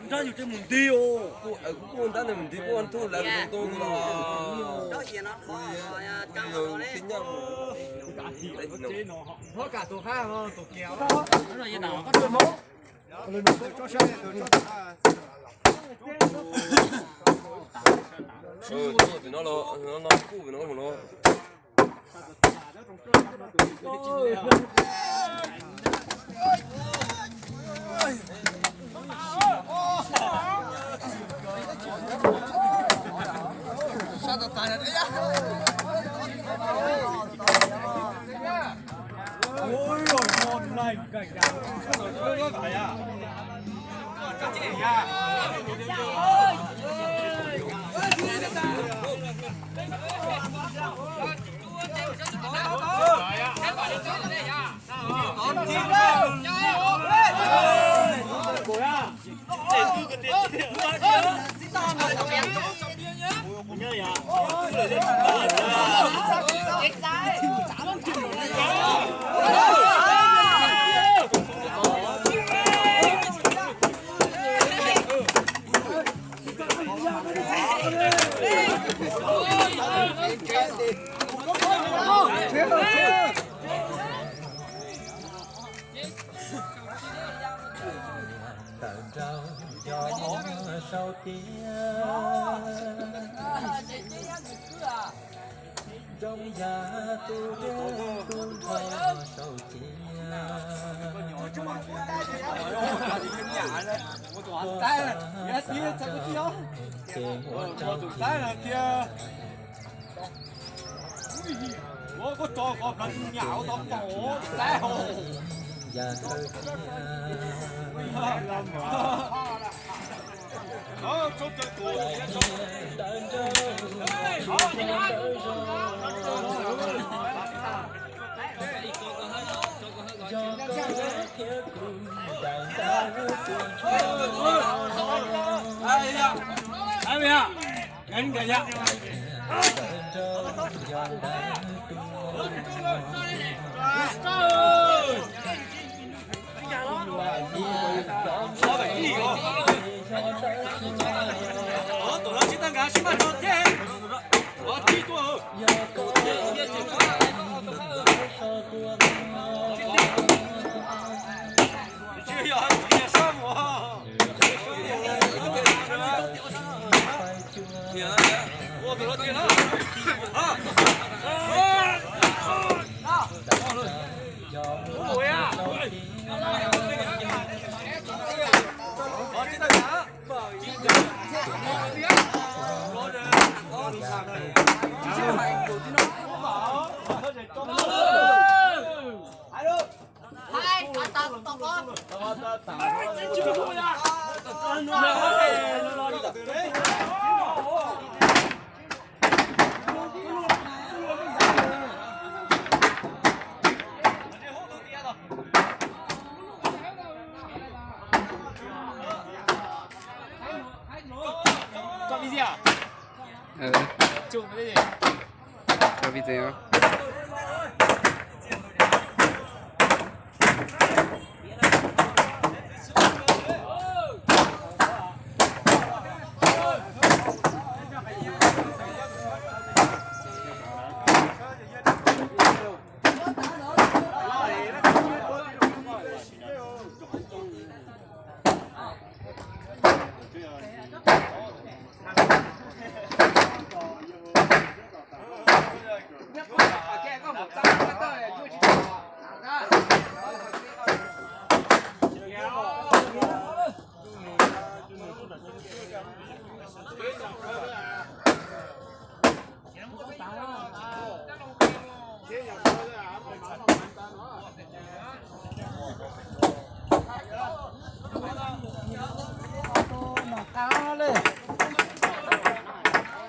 Nrab yus tej mus nti os. Kuv kuj ntab mus nti kuj ntug lawv tus tus los. Hlob kam tus hab tus kiag. Pem no los, no kuj pem no mus los. Tawm nrau nco hov sau tiag, nroo yam tus deb tus nrho sau tiag. Ces muab rau tiag.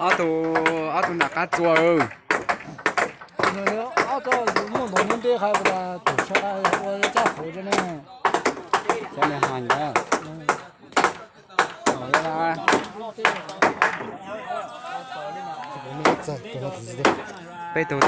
Ob tug, ob tug nram qab txuas. Ob tug muaj ntoo muaj ntej hais tias tus sawv daws ua caj qhuav rau nej. Cov niag hais ntawd. Peb tug.